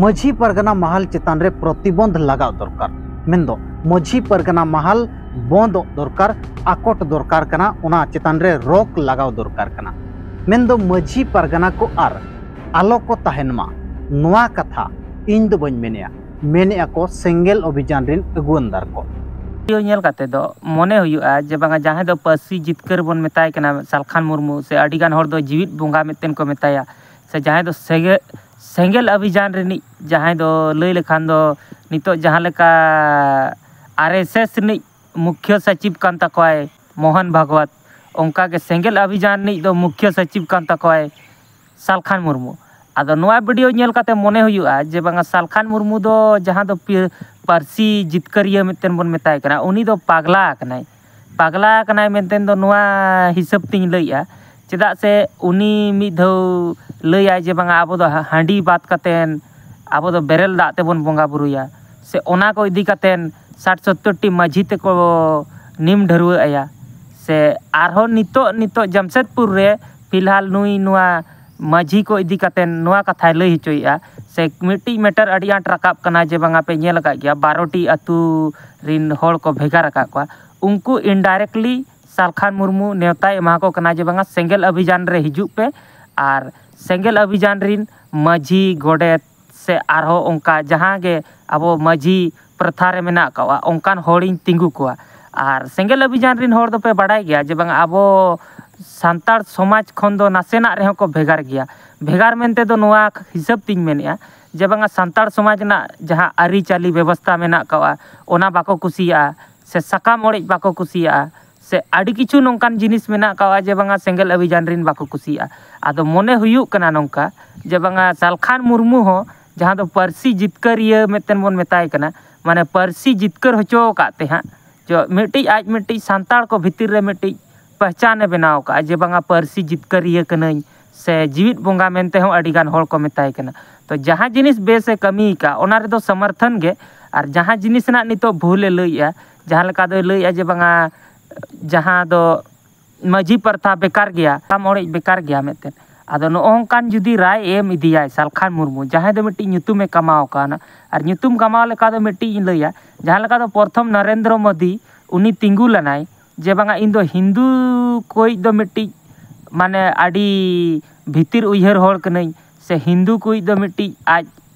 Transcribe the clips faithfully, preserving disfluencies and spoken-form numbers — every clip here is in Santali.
ᱢᱟᱹᱡᱷᱤ ᱯᱟᱨᱜᱟᱱᱟ ᱢᱟᱦᱟᱞ ᱪᱮᱛᱟᱱ ᱨᱮ ᱯᱨᱚᱛᱤᱵᱚᱱᱫᱷ ᱞᱟᱜᱟᱣ ᱫᱚᱨᱠᱟᱨ, ᱢᱮᱱᱫᱚ ᱢᱟᱹᱡᱷᱤ ᱯᱟᱨᱜᱟᱱᱟ ᱢᱟᱦᱟᱞ ᱵᱚᱱᱫᱚᱜ ᱫᱚᱨᱠᱟᱨ, ᱟᱠᱚᱴ ᱫᱚᱨᱠᱟᱨ ᱠᱟᱱᱟ, ᱚᱱᱟ ᱪᱮᱛᱟᱱ ᱨᱮ ᱨᱚᱠ ᱞᱟᱜᱟᱣ ᱫᱚᱨᱠᱟᱨ ᱠᱟᱱᱟ, ᱢᱮᱱᱫᱚ ᱢᱟᱹᱡᱷᱤ ᱯᱟᱨᱜᱟᱱᱟ ᱠᱚ ᱟᱨ ᱟᱞᱚ ᱠᱚ ᱛᱟᱦᱮᱱ ᱢᱟ, ᱱᱚᱣᱟ ᱠᱟᱛᱷᱟ ᱤᱧ ᱫᱚ ᱵᱟᱹᱧ ᱢᱮᱱᱮᱜᱼᱟ, ᱢᱮᱱᱮᱜᱼᱟ ᱠᱚ ᱥᱮᱸᱜᱮᱞ ᱚᱵᱷᱤᱡᱟᱱ ᱨᱤᱱ ᱟᱹᱜᱩᱣᱟᱹᱱᱫᱟᱨ ᱠᱚ᱾ ᱵᱷᱤᱰᱤᱭᱳ ᱧᱮᱞ ᱠᱟᱛᱮ ᱫᱚ ᱢᱚᱱᱮ ᱦᱩᱭᱩᱜᱼᱟ ᱡᱮ ᱵᱟᱝᱟ ᱡᱟᱦᱟᱸᱭ ᱫᱚ ᱯᱟᱹᱨᱥᱤ ᱡᱤᱛᱠᱟᱹᱨ ᱵᱚᱱ ᱢᱮᱛᱟᱭ ᱠᱟᱱᱟ ᱥᱟᱞᱠᱷᱟᱱ ᱢᱩᱨᱢᱩ, ᱥᱮ ᱟᱹᱰᱤᱜᱟᱱ ᱦᱚᱲ ᱫᱚ ᱡᱤᱣᱤᱫ ᱵᱚᱸᱜᱟ ᱢᱮᱱᱛᱮ ᱠᱚ ᱢᱮᱛᱟᱭᱟ, ᱥᱮ ᱡᱟᱦᱟᱸᱭ ᱫᱚ ᱥᱮᱸᱜᱮ-, ᱥᱮᱸᱜᱮᱞ ᱚᱵᱷᱤᱡᱟᱱ ᱨᱤᱱᱤᱡ ᱡᱟᱦᱟᱸᱭ ᱫᱚ ᱞᱟᱹᱭ ᱞᱮᱠᱷᱟᱱ ᱫᱚ ᱱᱤᱛᱚᱜ ᱡᱟᱦᱟᱸ ᱞᱮᱠᱟ ᱟᱨ ᱮᱥ ᱮᱥ ᱨᱤᱱᱤᱡ ᱢᱩᱠᱷᱭᱟᱹ ᱥᱚᱪᱤᱵᱽ ᱠᱟᱱ ᱛᱟᱠᱚᱣᱟᱭ ᱢᱳᱦᱚᱱ ᱵᱷᱟᱜᱽᱣᱟᱛ, ᱚᱱᱠᱟᱜᱮ ᱥᱮᱸᱜᱮᱞ ᱚᱵᱷᱤᱡᱟᱱ ᱨᱤᱱᱤᱡ ᱫᱚ ᱢᱩᱠᱷᱭᱟᱹ ᱥᱚᱪᱤᱵᱽ ᱠᱟᱱ ᱛᱟᱠᱚᱣᱟᱭ ᱥᱟᱞᱠᱷᱟᱱ ᱢᱩᱨᱢᱩ᱾ ᱟᱫᱚ ᱱᱚᱣᱟ ᱵᱷᱤᱰᱤᱭᱳ ᱧᱮᱞ ᱠᱟᱛᱮ ᱢᱚᱱᱮ ᱦᱩᱭᱩᱜᱼᱟ ᱡᱮ ᱵᱟᱝᱟ ᱥᱟᱞᱠᱷᱟᱱ ᱢᱩᱨᱢᱩ ᱫᱚ ᱡᱟᱦᱟᱸ ᱫᱚ ᱯᱤ-, ᱯᱟᱹᱨᱥᱤ ᱡᱤᱛᱠᱟᱹᱨᱤᱭᱟᱹ ᱢᱤᱫᱴᱮᱱ ᱵᱚᱱ ᱢᱮᱛᱟᱭ ᱠᱟᱱᱟ, ᱩᱱᱤ ᱫᱚ ᱯᱟᱜᱽᱞᱟ ᱟᱠᱟᱱᱟᱭ᱾ ᱯᱟᱜᱽᱞᱟ ᱟᱠᱟᱱᱟᱭ ᱢᱮᱱᱛᱮ ᱫᱚ ᱱᱚᱣᱟ ᱦᱤᱥᱟᱹᱵ ᱛᱤᱧ ᱞᱟᱹᱭᱮᱜᱼᱟ, ᱪᱮᱫᱟᱜ ᱥᱮ ᱩᱱᱤ ᱢᱤᱫ ᱫᱷᱟᱣ ᱞᱟᱹᱭᱟᱭ ᱡᱮ ᱵᱟᱝᱟ ᱟᱵᱚ ᱫᱚ ᱦᱟ-, ᱦᱟᱺᱰᱤ ᱵᱟᱫ ᱠᱟᱛᱮᱱ ᱟᱵᱚ ᱫᱚ ᱵᱮᱨᱮᱞ ᱫᱟᱜ ᱛᱮᱵᱚᱱ ᱵᱚᱸᱜᱟ ᱵᱩᱨᱩᱭᱟ, ᱥᱮ ᱚᱱᱟ ᱠᱚ ᱤᱫᱤ ᱠᱟᱛᱮᱱ ᱥᱟᱴ ᱥᱚᱛᱛᱚᱨ ᱴᱤ ᱢᱟᱹᱡᱷᱤ ᱛᱮᱠᱚ ᱱᱤᱢ ᱰᱷᱟᱹᱨᱣᱟᱹᱜ ᱟᱭᱟ, ᱥᱮ ᱟᱨᱦᱚᱸ ᱱᱤᱛᱚᱜ, ᱱᱤᱛᱚᱜ ᱡᱟᱢᱥᱮᱫᱽᱯᱩᱨ ᱨᱮ ᱯᱷᱤᱞᱦᱟᱞ ᱱᱩᱭ ᱱᱚᱣᱟ ᱢᱟᱹᱡᱷᱤ ᱠᱚ ᱤᱫᱤ ᱠᱟᱛᱮᱱ ᱱᱚᱣᱟ ᱠᱟᱛᱷᱟᱭ ᱞᱟᱹᱭ ᱦᱚᱪᱚᱭᱮᱜᱼᱟ᱾ ᱥᱮ ᱢᱤᱫᱴᱤᱡ ᱢᱮᱴᱟᱨ ᱟᱹᱰᱤ ᱟᱸᱴ ᱨᱟᱠᱟᱵ ᱠᱟᱱᱟ ᱡᱮ ᱵᱟᱝᱟ ᱯᱮ ᱧᱮᱞ ᱟᱠᱟᱫ ᱜᱮᱭᱟ, ᱵᱟᱨᱚ ᱴᱤ ᱟᱹᱛᱩ ᱨᱤᱱ ᱦᱚᱲ ᱠᱚ ᱵᱷᱮᱜᱟᱨ ᱟᱠᱟᱫ ᱠᱚᱣᱟ᱾ ᱩᱱᱠᱩ indirectly ᱥᱟᱞᱠᱷᱟᱱ ᱢᱩᱨᱢᱩ ᱱᱮᱣᱛᱟᱭ ᱮᱢᱟ ᱠᱚ ᱠᱟᱱᱟ ᱡᱮ ᱵᱟᱝᱟ ᱥᱮᱸᱜᱮᱞ ᱚᱵᱷᱤᱡᱟᱱ ᱨᱮ ᱦᱤᱡᱩᱜ ᱯᱮ, ᱟᱨ ᱥᱮᱸᱜᱮᱞ ᱚᱵᱷᱤᱡᱟᱱ ᱨᱤᱱ ᱢᱟᱹᱡᱷᱤ, ᱜᱚᱰᱮᱛ ᱥᱮ ᱟᱨᱦᱚᱸ ᱚᱱᱠᱟ ᱡᱟᱦᱟᱸ ᱜᱮ ᱟᱵᱚ ᱢᱟᱹᱡᱷᱤ ᱯᱨᱚᱛᱷᱟ ᱨᱮ ᱢᱮᱱᱟᱜ ᱟᱠᱟᱫᱼᱟ, ᱚᱱᱠᱟᱱ ᱦᱚᱲᱤᱧ ᱛᱤᱸᱜᱩ ᱠᱚᱣᱟ᱾ ᱟᱨ ᱥᱮᱸᱜᱮᱞ ᱚᱵᱷᱤᱡᱟᱱ ᱨᱤᱱ ᱦᱚᱲ ᱫᱚᱯᱮ ᱵᱟᱰᱟᱭ ᱜᱮᱭᱟ ᱡᱮ ᱵᱟᱝᱟ ᱟᱵᱚ ᱥᱟᱱᱛᱟᱲ ᱥᱚᱢᱟᱡᱽ ᱠᱷᱚᱱ ᱫᱚ ᱱᱟᱥᱮᱱᱟᱜ ᱨᱮᱦᱚᱸ ᱠᱚ ᱵᱷᱮᱜᱟᱨ ᱜᱮᱭᱟ᱾ ᱵᱷᱮᱜᱟᱨ ᱢᱮᱱᱛᱮ ᱫᱚ ᱱᱚᱣᱟ ᱦᱤᱥᱟᱹᱵ ᱛᱤᱧ ᱢᱮᱱᱮᱫᱼᱟ ᱡᱮ ᱵᱟᱝᱟ ᱥᱟᱱᱛᱟᱲ ᱥᱚᱢᱟᱡᱽ ᱨᱮᱱᱟᱜ ᱡᱟᱦᱟᱸ ᱟᱹᱨᱤᱪᱟᱹᱞᱤ ᱵᱮᱵᱚᱥᱛᱷᱟ ᱢᱮᱱᱟᱜ ᱟᱠᱟᱫᱼᱟ, ᱚᱱᱟ ᱵᱟᱠᱚ ᱠᱩᱥᱤᱭᱟᱜᱼᱟ, ᱥᱮ ᱥᱟᱠᱟᱢ ᱚᱲᱮᱡ ᱵᱟᱠᱚ ᱠᱩᱥᱤᱭᱟᱜᱼᱟ, ᱥᱮ ᱟᱹᱰᱤ ᱠᱤᱪᱷᱩ ᱱᱚᱝᱠᱟᱱ ᱡᱤᱱᱤᱥ ᱢᱮᱱᱟᱜ ᱟᱠᱟᱫᱼᱟ ᱡᱮ ᱵᱟᱝᱟ ᱥᱮᱸᱜᱮᱞ ᱚᱵᱷᱤᱡᱟᱱ ᱨᱤᱱ ᱵᱟᱠᱚ ᱠᱩᱥᱤᱭᱟᱜᱼᱟ᱾ ᱟᱫᱚ ᱢᱚᱱᱮ ᱦᱩᱭᱩᱜ ᱠᱟᱱᱟ ᱱᱚᱝᱠᱟ ᱡᱮ ᱵᱟᱝᱟ ᱥᱟᱞᱠᱷᱟᱱ ᱢᱩᱨᱢᱩ ᱦᱚᱸ ᱡᱟᱦᱟᱸ ᱫᱚ ᱯᱟᱹᱨᱥᱤ ᱡᱤᱛᱠᱟᱹᱨᱤᱭᱟᱹ ᱢᱤᱫᱴᱮᱱ ᱵᱚᱱ ᱢᱮᱛᱟᱭ ᱠᱟᱱᱟ, ᱢᱟᱱᱮ ᱯᱟᱹᱨᱥᱤ ᱡᱤᱛᱠᱟᱹᱨ ᱦᱚᱪᱚ ᱟᱠᱟᱫ ᱛᱮ ᱦᱟᱸᱜ ᱡᱚ ᱢᱤᱫᱴᱤᱡ, ᱟᱡ ᱢᱤᱫᱴᱤᱡ ᱥᱟᱱᱛᱟᱲ ᱠᱚ ᱵᱷᱤᱛᱤᱨ ᱨᱮ ᱢᱤᱫᱴᱤᱡ ᱯᱮᱦᱪᱟᱱᱮ ᱵᱮᱱᱟᱣ ᱟᱠᱟᱫᱼᱟ ᱡᱮ ᱵᱟᱝᱟ ᱯᱟᱹᱨᱥᱤ ᱡᱤᱛᱠᱟᱹᱨᱤᱭᱟᱹ ᱠᱟᱹᱱᱟᱹᱧ, ᱥᱮ ᱡᱤᱣᱤᱫ ᱵᱚᱸᱜᱟ ᱢᱮᱱᱛᱮ ᱦᱚᱸ ᱟᱹᱰᱤ ᱜᱟᱱ ᱦᱚᱲ ᱠᱚ ᱢᱮᱛᱟᱭ ᱠᱟᱱᱟ᱾ ᱛᱚ ᱡᱟᱦᱟᱸ ᱡᱤᱱᱤᱥ ᱵᱮᱥᱮ ᱠᱟᱹᱢᱤ ᱟᱠᱟᱫ, ᱚᱱᱟ ᱨᱮᱫᱚ ᱥᱚᱢᱚᱨᱛᱷᱚᱱ ᱜᱮ, ᱟᱨ ᱡᱟᱦᱟᱸ ᱡᱤᱱᱤᱥ ᱨᱮᱱᱟᱜ ᱱᱤᱛᱚᱜ ᱵᱷᱩᱞᱮ ᱞᱟᱹᱭᱮᱜᱼᱟ, ᱡᱟᱦᱟᱸ ᱞᱮᱠᱟ ᱫᱚᱭ ᱞᱟᱹᱭᱮᱜᱼᱟ ᱡᱮ ᱵᱟᱝᱟ ᱡᱟᱦᱟᱸ ᱫᱚ ᱢᱟᱹᱡᱷᱤ ᱯᱨᱚᱛᱷᱟ ᱵᱮᱠᱟᱨ ᱜᱮᱭᱟ, ᱥᱟᱠᱟᱢ ᱚᱲᱮᱡ ᱵᱮᱠᱟᱨ ᱜᱮᱭᱟ ᱢᱤᱫᱴᱮᱱ, ᱟᱫᱚ ᱱᱚᱜᱼᱚ ᱱᱚᱝᱠᱟᱱ ᱡᱩᱫᱤ ᱨᱟᱭ ᱮ ᱮᱢ ᱤᱫᱤᱭᱟᱭ ᱥᱟᱞᱠᱷᱟᱱ ᱢᱩᱨᱢᱩ, ᱡᱟᱦᱟᱸᱭ ᱫᱚ ᱢᱤᱫᱴᱤᱡ ᱧᱩᱛᱩᱢᱮ ᱠᱟᱢᱟᱣ ᱠᱟᱣᱱᱟ, ᱟᱨ ᱧᱩᱛᱩᱢ ᱠᱟᱢᱟᱣ ᱞᱮᱠᱟ ᱫᱚ ᱢᱤᱫᱴᱤᱡ ᱤᱧ ᱞᱟᱹᱭᱟ, ᱡᱟᱦᱟᱸ ᱞᱮᱠᱟ ᱫᱚ ᱯᱨᱚᱛᱷᱚᱢ ᱱᱚᱨᱮᱱᱫᱨᱚ ᱢᱳᱫᱤ ᱩᱱᱤ ᱛᱤᱸᱜᱩ ᱞᱮᱱᱟᱭ ᱡᱮ ᱵᱟᱝᱟ ᱤᱧ ᱫᱚ ᱦᱤᱱᱫᱩ ᱠᱚᱭᱤᱡ ᱫᱚ ᱢᱤᱫᱴᱤᱡ ᱢᱟᱱᱮ ᱟᱹᱰᱤ ᱵᱷᱤᱛᱤᱨ ᱩᱭᱦᱟᱹᱨ ᱦᱚᱲ ᱠᱟᱹᱱᱟᱹᱧ, ᱥᱮ ᱦᱤᱱᱫᱩ ᱠᱚᱭᱤᱡ ᱫᱚ ᱢᱤᱫᱴᱤᱡ ᱟᱡ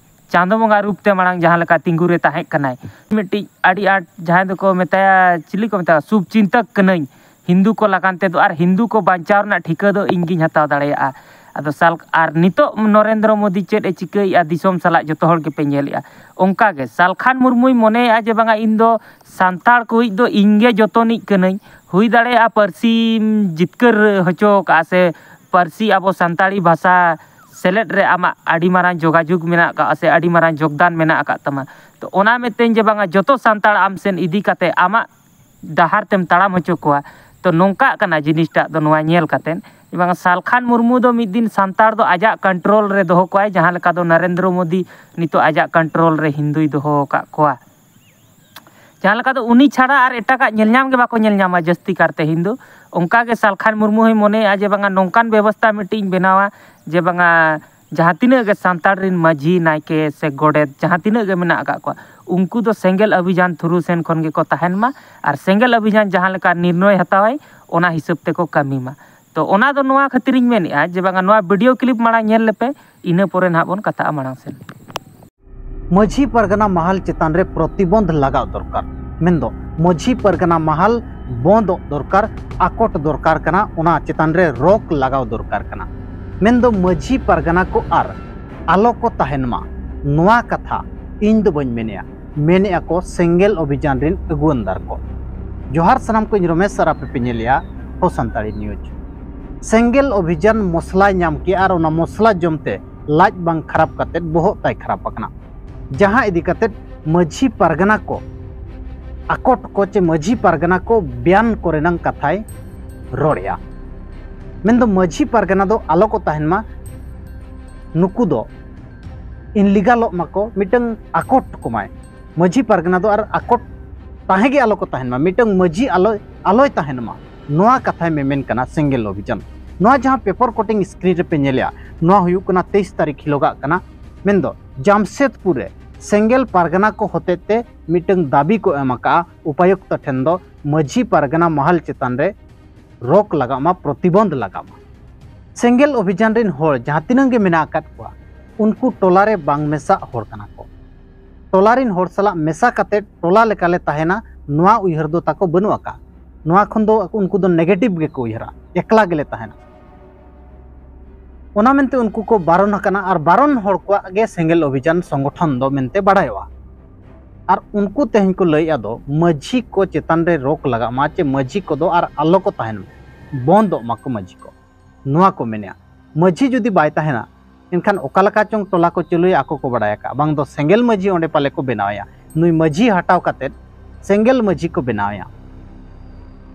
ᱪᱟᱸᱫᱚ ᱵᱚᱸᱜᱟ ᱨᱩᱯ ᱛᱮ ᱢᱟᱲᱟᱝ ᱡᱟᱦᱟᱸ ᱞᱮᱠᱟ ᱛᱤᱸᱜᱩ ᱨᱮ ᱛᱟᱦᱮᱸ ᱠᱟᱱᱟᱭ, ᱢᱤᱫᱴᱤᱡ ᱟᱹᱰᱤ ᱟᱸᱴ ᱡᱟᱦᱟᱸᱭ ᱫᱚᱠᱚ ᱢᱮᱛᱟᱭᱟ, ᱪᱤᱞᱤ ᱠᱚ ᱢᱮᱛᱟᱭᱟ, ᱥᱩᱵ ᱪᱤᱱᱛᱚᱠ ᱠᱟᱹᱱᱟᱹᱧ ᱦᱤᱱᱫᱩ ᱠᱚ ᱞᱟᱜᱟᱱ ᱛᱮᱫᱚ, ᱟᱨ ᱦᱤᱱᱫᱩ ᱠᱚ ᱵᱟᱧᱪᱟᱣ ᱨᱮᱱᱟᱜ ᱴᱷᱤᱠᱟᱹ ᱫᱚ ᱤᱧ ᱜᱤᱧ ᱦᱟᱛᱟᱣ ᱫᱟᱲᱮᱭᱟᱜᱼᱟ᱾ ᱟᱫᱚ ᱥᱟᱞ ᱟᱨ ᱱᱤᱛᱚᱜ ᱱᱚᱨᱮᱱᱫᱨᱚ ᱢᱳᱫᱤ ᱪᱮᱫ ᱮ ᱪᱤᱠᱟᱹᱭᱮᱫᱼᱟ ᱫᱤᱥᱚᱢ ᱥᱟᱞᱟᱜ ᱡᱚᱛᱚ ᱦᱚᱲ ᱜᱮᱯᱮ ᱧᱮᱞᱮᱫᱼᱟ᱾ ᱚᱱᱠᱟᱜᱮ ᱥᱟᱞᱠᱷᱟᱱ ᱢᱩᱨᱢᱩᱭ ᱢᱚᱱᱮᱭᱮᱫᱼᱟ ᱡᱮ ᱵᱟᱝᱟ ᱤᱧ ᱫᱚ ᱥᱟᱱᱛᱟᱲ ᱠᱚᱭᱤᱡ ᱫᱚ ᱤᱧ ᱜᱮ ᱡᱚᱛᱚᱱᱤᱡ ᱠᱟᱹᱱᱟᱹᱧ, ᱦᱩᱭ ᱫᱟᱲᱮᱭᱟᱜᱼᱟ ᱯᱟᱹᱨᱥᱤᱢ ᱡᱤᱛᱠᱟᱹᱨ ᱦᱚᱪᱚ ᱟᱠᱟᱫᱼᱟ ᱥᱮ ᱯᱟᱹᱨᱥᱤ ᱟᱵᱚ ᱥᱟᱱᱛᱟᱲᱤ ᱵᱷᱟᱥᱟ ᱥᱮᱞᱮᱫ ᱨᱮ ᱟᱢᱟᱜ ᱟᱹᱰᱤ ᱢᱟᱨᱟᱝ ᱡᱳᱜᱟᱡᱳᱜᱽ ᱢᱮᱱᱟᱜ ᱟᱠᱟᱫᱼᱟ ᱥᱮ ᱟᱹᱰᱤ ᱢᱟᱨᱟᱝ ᱡᱳᱜᱽᱫᱟᱱ ᱢᱮᱱᱟᱜ ᱟᱠᱟᱫ ᱛᱟᱢᱟ᱾ ᱛᱚ ᱚᱱᱟ ᱢᱤᱫᱴᱮᱱ ᱡᱮ ᱵᱟᱝᱟ ᱡᱚᱛᱚ ᱥᱟᱱᱛᱟᱲ ᱟᱢ ᱥᱮᱱ ᱤᱫᱤ ᱠᱟᱛᱮ ᱟᱢᱟᱜ ᱰᱟᱦᱟᱨ ᱛᱮᱢ ᱛᱟᱲᱟᱢ ᱦᱚᱪᱚ ᱠᱚᱣᱟ᱾ ᱛᱚ ᱱᱚᱝᱠᱟᱜ ᱠᱟᱱᱟ ᱡᱤᱱᱤᱥᱴᱟᱜ ᱫᱚ ᱱᱚᱣᱟ ᱧᱮᱞ ᱠᱟᱛᱮᱫ ᱡᱮ ᱵᱟᱝᱟ ᱥᱟᱞᱠᱷᱟᱱ ᱢᱩᱨᱢᱩ ᱫᱚ ᱢᱤᱫ ᱫᱤᱱ ᱥᱟᱱᱛᱟᱲ ᱫᱚ ᱟᱡᱟᱜ ᱠᱚᱱᱴᱨᱳᱞ ᱨᱮ ᱫᱚᱦᱚ ᱠᱚᱣᱟᱭ, ᱡᱟᱦᱟᱸ ᱞᱮᱠᱟ ᱫᱚ ᱱᱚᱨᱮᱱᱫᱨᱚ ᱢᱳᱫᱤ ᱱᱤᱛᱚᱜ ᱟᱡᱟᱜ ᱠᱚᱱᱴᱨᱳᱞ ᱨᱮ ᱦᱤᱱᱫᱩᱭ ᱫᱚᱦᱚ ᱟᱠᱟᱫ ᱠᱚᱣᱟ᱾ ᱡᱟᱦᱟᱸ ᱞᱮᱠᱟ ᱫᱚ ᱩᱱᱤ ᱪᱷᱟᱲᱟ ᱟᱨ ᱮᱴᱟᱜᱟᱜ ᱧᱮᱞ ᱧᱟᱢ ᱜᱮ ᱵᱟᱠᱚ ᱧᱮᱞ ᱧᱟᱢᱟ ᱡᱟᱹᱥᱛᱤ ᱠᱟᱨᱛᱮ ᱦᱤᱱᱫᱩ᱾ ᱚᱱᱠᱟ ᱜᱮ ᱥᱟᱞᱠᱷᱟᱱ ᱢᱩᱨᱢᱩ ᱦᱚᱸᱭ ᱢᱚᱱᱮᱭᱮᱫᱼᱟ ᱡᱮ ᱵᱟᱝᱟ ᱱᱚᱝᱠᱟᱱ ᱵᱮᱵᱚᱥᱛᱷᱟ ᱢᱤᱫᱴᱤᱡ ᱤᱧ ᱵᱮᱱᱟᱣᱟ ᱡᱮ ᱵᱟᱝᱟ ᱡᱟᱦᱟᱸ ᱛᱤᱱᱟᱹᱜ ᱜᱮ ᱥᱟᱱᱛᱟᱲ ᱨᱮᱱ ᱢᱟᱹᱡᱷᱤ, ᱱᱟᱭᱠᱮ ᱥᱮ ᱜᱚᱰᱮᱛ ᱡᱟᱦᱟᱸ ᱛᱤᱱᱟᱹᱜ ᱜᱮ ᱢᱮᱱᱟᱜ ᱟᱠᱟᱫ ᱠᱚᱣᱟ, ᱩᱱᱠᱩ ᱫᱚ ᱥᱮᱸᱜᱮᱞ ᱚᱵᱷᱤᱡᱟᱱ ᱛᱷᱨᱩ ᱥᱮᱱ ᱠᱷᱚᱱ ᱜᱮᱠᱚ ᱛᱟᱦᱮᱱ ᱢᱟ ᱟᱨ ᱥᱮᱸᱜᱮᱞ ᱚᱵᱷᱤᱡᱟᱱ ᱡᱟᱦᱟᱸ ᱞᱮᱠᱟ ᱱᱤᱨᱱᱚᱭ ᱦᱟᱛᱟᱣᱟᱭ ᱚᱱᱟ ᱦᱤᱥᱟᱹᱵ ᱛᱮᱠᱚ ᱠᱟᱹᱢᱤ ᱢᱟ᱾ ᱛᱚ ᱚᱱᱟ ᱫᱚ ᱱᱚᱣᱟ ᱠᱷᱟᱹᱛᱤᱨᱤᱧ ᱢᱮᱱᱮᱫᱼᱟ ᱡᱮ ᱵᱟᱝᱟ ᱱᱚᱣᱟ ᱵᱷᱤᱰᱤᱭᱳ ᱠᱞᱤᱯ ᱢᱟᱲᱟᱝ ᱧᱮᱞ ᱞᱮᱯᱮ, ᱤᱱᱟᱹ ᱯᱚᱨᱮ ᱱᱟᱦᱟᱜ ᱵᱚᱱ ᱠᱟᱛᱷᱟᱜᱼᱟ ᱢᱟᱲᱟᱝ ᱥᱮᱱ᱾ ᱢᱟᱹᱡᱷᱤ ᱯᱟᱨᱜᱟᱱᱟ ᱢᱟᱦᱟᱞ ᱪᱮᱛᱟᱱ ᱨᱮ ᱯᱨᱚᱛᱤᱵᱚᱱᱫᱷ ᱞᱟᱜᱟᱣ ᱫᱚᱨᱠᱟᱨ, ᱢᱮᱱᱫᱚ ᱢᱟᱹᱡᱷᱤ ᱯᱟᱨᱜᱟᱱᱟ ᱢᱟᱦᱟᱞ ᱵᱚᱱᱫᱚᱜ ᱫᱚᱨᱠᱟᱨ, ᱟᱠᱚᱴ ᱫᱚᱨᱠᱟᱨ ᱠᱟᱱᱟ, ᱚᱱᱟ ᱪᱮᱛᱟᱱ ᱨᱮ ᱨᱚᱠ ᱞᱟᱜᱟᱣ ᱫᱚᱨᱠᱟᱨ ᱠᱟᱱᱟ᱾ ᱢᱮᱱᱫᱚ ᱢᱟᱹᱡᱷᱤ ᱯᱟᱨᱜᱟᱱᱟ ᱠᱚ ᱟᱨ ᱟᱞᱚ ᱠᱚ ᱛᱟᱦᱮᱱ ᱢᱟ, ᱱᱚᱣᱟ ᱠᱟᱛᱷᱟ ᱤᱧ ᱫᱚ ᱵᱟᱹᱧ ᱢᱮᱱᱮᱜᱼᱟ, ᱢᱮᱱᱮᱜᱼᱟ ᱠᱚ ᱥᱮᱸᱜᱮᱞ ᱚᱵᱷᱤᱡᱟᱱ ᱨᱤᱱ ᱟᱹᱜᱩᱣᱟᱹᱱᱫᱟᱨ ᱠᱚ᱾ ᱡᱚᱦᱟᱨ ᱥᱟᱱᱟᱢ ᱠᱚ, ᱤᱧ ᱨᱚᱢᱮᱥ ᱟᱨ ᱟᱯᱮ ᱯᱮ ᱧᱮᱞᱮᱜᱼᱟ ᱦᱚ ᱥᱟᱱᱛᱟᱲᱤ ᱱᱤᱭᱩᱡᱽ᱾ ᱥᱮᱸᱜᱮᱞ ᱚᱵᱷᱤᱡᱟᱱ ᱢᱚᱥᱞᱟᱭ ᱧᱟᱢ ᱠᱮᱜᱼᱟ ᱟᱨ ᱚᱱᱟ ᱢᱚᱥᱞᱟ ᱡᱚᱢ ᱛᱮ ᱞᱟᱡ ᱵᱟᱝ ᱠᱷᱟᱨᱟᱯ ᱠᱟᱛᱮᱫ ᱵᱚᱦᱚᱜ ᱛᱟᱭ ᱠᱷᱟᱨᱟᱯ ᱟᱠᱟᱱᱟ, ᱡᱟᱦᱟᱸ ᱤᱫᱤ ᱠᱟᱛᱮᱫ ᱢᱟᱹᱡᱷᱤ ᱯᱟᱨᱜᱟᱱᱟ ᱠᱚ ᱟᱠᱚᱴ ᱠᱚ ᱪᱮ ᱢᱟᱹᱡᱷᱤ ᱯᱟᱨᱜᱟᱱᱟ ᱠᱚ ᱵᱮᱭᱟᱱ ᱠᱚᱨᱮᱱᱟᱝ ᱠᱟᱛᱷᱟᱭ ᱨᱚᱲᱮᱜᱼᱟ᱾ ᱢᱮᱱᱫᱚ ᱢᱟᱹᱡᱷᱤ ᱯᱟᱨᱜᱟᱱᱟ ᱫᱚ ᱟᱞᱚ ᱠᱚ ᱛᱟᱦᱮᱱ ᱢᱟ, ᱱᱩᱠᱩ ᱫᱚ ᱤᱱᱞᱤᱜᱟᱞᱚᱜ ᱢᱟᱠᱚ, ᱢᱤᱫᱴᱟᱝ ᱟᱠᱚᱴ ᱠᱚᱢᱟᱭ᱾ ᱢᱟᱹᱡᱷᱤ ᱯᱟᱨᱜᱟᱱᱟ ᱫᱚ ᱟᱨ ᱟᱠᱚᱴ ᱛᱟᱦᱮᱸ ᱜᱮ ᱟᱞᱚ ᱠᱚ ᱛᱟᱦᱮᱱ ᱢᱟ, ᱢᱤᱫᱴᱟᱝ ᱢᱟᱹᱡᱷᱤ ᱟᱞᱚᱭ ᱟᱞᱚᱭ ᱛᱟᱦᱮᱱ ᱢᱟ, ᱱᱚᱣᱟ ᱠᱟᱛᱷᱟᱭ ᱢᱮᱢᱮᱱ ᱠᱟᱱᱟ ᱥᱮᱸᱜᱮᱞ ᱚᱵᱷᱤᱡᱟᱱ᱾ ᱱᱚᱣᱟ ᱡᱟᱦᱟᱸ ᱯᱮᱯᱟᱨ ᱠᱚᱴᱤᱝ ᱥᱠᱨᱤᱱ ᱨᱮᱯᱮ ᱧᱮᱞᱮᱜᱼᱟ, ᱱᱚᱣᱟ ᱦᱩᱭᱩᱜ ᱠᱟᱱᱟ ᱛᱮᱭᱤᱥ ᱛᱟᱹᱨᱤᱠᱷ ᱦᱤᱞᱳᱜᱟᱜ ᱠᱟᱱᱟ᱾ ᱢᱮᱱᱫᱚ ᱡᱟᱢᱥᱮᱫᱽᱯᱩᱨ ᱨᱮ ᱥᱮᱸᱜᱮᱞ ᱯᱟᱨᱜᱟᱱᱟ ᱠᱚ ᱦᱚᱛᱮᱡ ᱛᱮ ᱢᱤᱫᱴᱟᱝ ᱫᱟᱹᱵᱤ ᱠᱚ ᱮᱢ ᱟᱠᱟᱫᱼᱟ, ᱩᱯᱟᱭᱩᱠᱛᱚ ᱴᱷᱮᱱ ᱫᱚ ᱢᱟᱹᱡᱷᱤ ᱯᱟᱨᱜᱟᱱᱟ ᱢᱟᱦᱟᱞ ᱪᱮᱛᱟᱱ ᱨᱮ ᱨᱳᱠ ᱞᱟᱜᱟᱜ ᱢᱟ, ᱯᱨᱚᱛᱤᱵᱚᱱᱫᱷ ᱞᱟᱜᱟᱜ ᱢᱟ᱾ ᱥᱮᱸᱜᱮᱞ ᱚᱵᱷᱤᱡᱟᱱ ᱨᱮᱱ ᱦᱚᱲ ᱡᱟᱦᱟᱸ ᱛᱤᱱᱟᱹᱜ ᱜᱮ ᱢᱮᱱᱟᱜ ᱟᱠᱟᱫ ᱠᱚᱣᱟ, ᱩᱱᱠᱩ ᱴᱚᱞᱟ ᱨᱮ ᱵᱟᱝ ᱢᱮᱥᱟᱜ ᱦᱚᱲ ᱠᱟᱱᱟ ᱠᱚ᱾ ᱴᱚᱞᱟ ᱨᱮᱱ ᱦᱚᱲ ᱥᱟᱞᱟᱜ ᱢᱮᱥᱟ ᱠᱟᱛᱮ ᱴᱚᱞᱟ ᱞᱮᱠᱟᱞᱮ ᱛᱟᱦᱮᱱᱟ, ᱱᱚᱣᱟ ᱩᱭᱦᱟᱹᱨ ᱫᱚ ᱛᱟᱠᱚ ᱵᱟᱹᱱᱩᱜ ᱟᱠᱟᱫ᱾ ᱱᱚᱣᱟ ᱠᱷᱚᱱ ᱫᱚ ᱩᱱᱠᱩ ᱫᱚ ᱱᱮᱜᱮᱴᱤᱵᱷ ᱜᱮᱠᱚ ᱩᱭᱦᱟᱹᱨᱟ, ᱮᱠᱞᱟ ᱜᱮᱞᱮ ᱛᱟᱦᱮᱱᱟ᱾ ᱚᱱᱟ ᱢᱮᱱᱛᱮ ᱩᱱᱠᱩ ᱠᱚ ᱵᱟᱨᱚᱱ ᱟᱠᱟᱱᱟ, ᱟᱨ ᱵᱟᱨᱚᱱ ᱦᱚᱲ ᱠᱚᱣᱟᱜ ᱜᱮ ᱥᱮᱸᱜᱮᱞ ᱚᱵᱷᱤᱡᱟᱱ ᱥᱚᱝᱜᱚᱴᱷᱚᱱ ᱫᱚ ᱢᱮᱱᱛᱮ ᱵᱟᱲᱟᱭᱚᱜᱼᱟ᱾ ᱟᱨ ᱩᱱᱠᱩ ᱛᱮᱦᱮᱧ ᱠᱚ ᱞᱟᱹᱭᱮᱫᱼᱟ ᱫᱚ ᱢᱟᱹᱡᱷᱤ ᱠᱚ ᱪᱮᱛᱟᱱ ᱨᱮ ᱨᱳᱠ ᱞᱟᱜᱟᱜ ᱢᱟ, ᱪᱮ ᱢᱟᱹᱡᱷᱤ ᱠᱚᱫᱚ ᱟᱨ ᱟᱞᱚ ᱠᱚ ᱛᱟᱦᱮᱱ ᱢᱟ, ᱵᱚᱱᱫᱚᱜ ᱢᱟᱠᱚ ᱢᱟᱹᱡᱷᱤ ᱠᱚ, ᱱᱚᱣᱟ ᱠᱚ ᱢᱮᱱᱮᱜᱼᱟ᱾ ᱢᱟᱹᱡᱷᱤ ᱡᱩᱫᱤ ᱵᱟᱭ ᱛᱟᱦᱮᱱᱟ, ᱮᱱᱠᱷᱟᱱ ᱚᱠᱟ ᱞᱮᱠᱟ ᱪᱚᱝ ᱴᱚᱞᱟ ᱠᱚ ᱪᱟᱹᱞᱩᱭᱟ, ᱟᱠᱚ ᱠᱚ ᱵᱟᱲᱟᱭ ᱟᱠᱟᱫᱼᱟ, ᱵᱟᱝ ᱫᱚ ᱥᱮᱸᱜᱮᱞ ᱢᱟᱹᱡᱷᱤ ᱚᱸᱰᱮ ᱯᱟᱞᱮ ᱠᱚ ᱵᱮᱱᱟᱣᱮᱭᱟ᱾ ᱱᱩᱭ ᱢᱟᱹᱡᱷᱤ ᱦᱟᱴᱟᱣ ᱠᱟᱛᱮᱫ ᱥᱮᱸᱜᱮᱞ ᱢᱟᱹᱡᱷᱤ ᱠᱚ ᱵᱮᱱᱟᱣᱮᱭᱟ᱾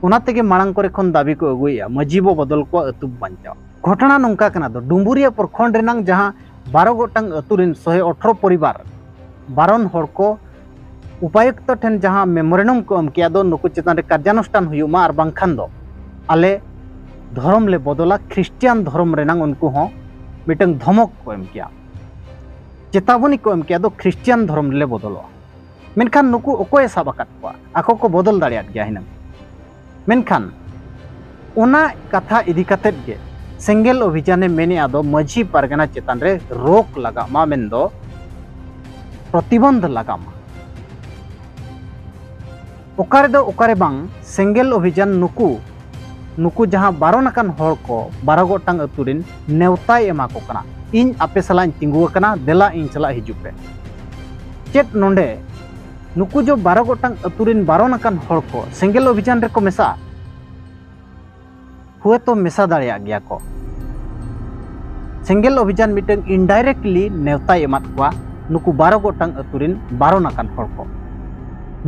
ᱚᱱᱟ ᱛᱮᱜᱮ ᱢᱟᱲᱟᱝ ᱠᱚᱨᱮ ᱠᱷᱚᱱ ᱫᱟᱹᱵᱤ ᱠᱚ ᱟᱹᱜᱩᱭᱮᱫᱼᱟ, ᱢᱟᱹᱡᱷᱤ ᱵᱚ ᱵᱚᱫᱚᱞ ᱠᱚᱣᱟ, ᱟᱹᱛᱩ ᱵᱟᱧᱪᱟᱣ᱾ ᱜᱷᱚᱴᱚᱱᱟ ᱱᱚᱝᱠᱟ ᱠᱟᱱᱟ ᱫᱚ, ᱰᱩᱢᱵᱩᱨᱤᱭᱟᱹ ᱯᱨᱚᱠᱷᱚᱸᱰ ᱨᱮᱱᱟᱝ ᱡᱟᱦᱟᱸ ᱵᱟᱨᱚ ᱜᱚᱴᱟᱝ ᱟᱹᱛᱩ ᱨᱮᱱ ᱥᱚᱭ ᱟᱴᱷᱨᱚ ᱯᱚᱨᱤᱵᱟᱨ ᱵᱟᱨᱚᱱ ᱦᱚᱲ ᱠᱚ ᱩᱯᱟᱭᱩᱠᱛᱚ ᱴᱷᱮᱱ ᱡᱟᱦᱟᱸ ᱢᱮᱢᱳᱨᱮᱱᱰᱟᱢ ᱠᱚ ᱮᱢ ᱠᱮᱜᱼᱟ ᱫᱚ, ᱱᱩᱠᱩ ᱪᱮᱛᱟᱱ ᱨᱮ ᱠᱟᱨᱡᱟᱱᱩᱥᱴᱷᱟᱱ ᱦᱩᱭᱩᱜ ᱢᱟ, ᱟᱨ ᱵᱟᱝᱠᱷᱟᱱ ᱫᱚ ᱟᱞᱮ ᱫᱷᱚᱨᱚᱢ ᱞᱮ ᱵᱚᱫᱚᱞᱟ, ᱠᱷᱨᱤᱥᱴᱤᱭᱟᱱ ᱫᱷᱚᱨᱚᱢ ᱨᱮᱱᱟᱝ ᱩᱱᱠᱩ ᱦᱚᱸ ᱢᱤᱫᱴᱟᱝ ᱫᱷᱚᱢᱚᱠ ᱠᱚ ᱮᱢ ᱠᱮᱜᱼᱟ, ᱪᱮᱛᱟᱵᱚᱱᱤ ᱠᱚ ᱮᱢ ᱠᱮᱜᱼᱟ ᱫᱚ, ᱠᱷᱨᱤᱥᱴᱤᱭᱟᱱ ᱫᱷᱚᱨᱚᱢ ᱨᱮᱞᱮ ᱵᱚᱫᱚᱞᱚᱜᱼᱟ᱾ ᱢᱮᱱᱠᱷᱟᱱ ᱱᱩᱠᱩ ᱚᱠᱚᱭᱮ ᱥᱟᱵ ᱟᱠᱟᱫ ᱠᱚᱣᱟ? ᱟᱠᱚ ᱠᱚ ᱵᱚᱫᱚᱞ ᱫᱟᱲᱮᱭᱟᱫ ᱜᱮᱭᱟ ᱦᱤᱱᱟᱹᱝ᱾ ᱢᱮᱱᱠᱷᱟᱱ ᱚᱱᱟ ᱠᱟᱛᱷᱟ ᱤᱫᱤ ᱠᱟᱛᱮᱫ ᱜᱮ ᱥᱮᱸᱜᱮᱞ ᱚᱵᱷᱤᱡᱟᱱᱮ ᱢᱮᱱᱮᱜᱼᱟ ᱫᱚ ᱢᱟᱹᱡᱷᱤ ᱯᱟᱨᱜᱟᱱᱟ ᱪᱮᱛᱟᱱ ᱨᱮ ᱨᱳᱠ ᱞᱟᱜᱟᱜ ᱢᱟ, ᱢᱮᱱᱫᱚ ᱯᱨᱚᱛᱤᱵᱚᱱᱫᱷ ᱞᱟᱜᱟᱜ ᱢᱟ᱾ ᱚᱠᱟ ᱨᱮᱫᱚ ᱚᱠᱟᱨᱮ ᱵᱟᱝ ᱥᱮᱸᱜᱮᱞ ᱚᱵᱷᱤᱡᱟᱱ ᱱᱩᱠᱩ, ᱱᱩᱠᱩ ᱡᱟᱦᱟᱸ ᱵᱟᱨᱚᱱ ᱟᱠᱟᱱ ᱦᱚᱲ ᱠᱚ ᱵᱟᱨᱚ ᱜᱚᱴᱟᱝ ᱟᱹᱛᱩ ᱨᱮᱱ ᱱᱮᱣᱛᱟᱭ ᱮᱢᱟ ᱠᱚ ᱠᱟᱱᱟ, ᱤᱧ ᱟᱯᱮ ᱥᱟᱞᱟᱜ ᱤᱧ ᱛᱤᱸᱜᱩ ᱟᱠᱟᱱᱟ, ᱫᱮᱞᱟ ᱤᱧ ᱥᱟᱞᱟᱜ ᱦᱤᱡᱩᱜ ᱯᱮ᱾ ᱪᱮᱫ ᱱᱚᱰᱮ ᱱᱩᱠᱩ ᱡᱚ ᱵᱟᱨᱚ ᱜᱚᱴᱟᱝ ᱟᱹᱛᱩ ᱨᱮᱱ ᱵᱟᱨᱚᱱ ᱟᱠᱟᱱ ᱦᱚᱲ ᱠᱚ ᱥᱮᱸᱜᱮᱞ ᱚᱵᱷᱤᱡᱟᱱ ᱨᱮᱠᱚ ᱢᱮᱥᱟᱜᱼᱟ? ᱦᱩᱭᱛᱚ ᱢᱮᱥᱟ ᱫᱟᱲᱮᱭᱟᱜ ᱜᱮᱭᱟ ᱠᱚ᱾ ᱥᱮᱸᱜᱮᱞ ᱚᱵᱷᱤᱡᱟᱱ ᱢᱤᱫᱴᱟᱝ ᱤᱱᱰᱟᱭᱨᱮᱠᱴᱞᱤ ᱱᱮᱣᱛᱟᱭ ᱮᱢᱟᱫ ᱠᱚᱣᱟ ᱱᱩᱠᱩ ᱵᱟᱨᱚ ᱜᱚᱴᱟᱝ ᱟᱹᱛᱩ ᱨᱮᱱ ᱵᱟᱨᱚᱱ ᱟᱠᱟᱱ ᱦᱚᱲ ᱠᱚ᱾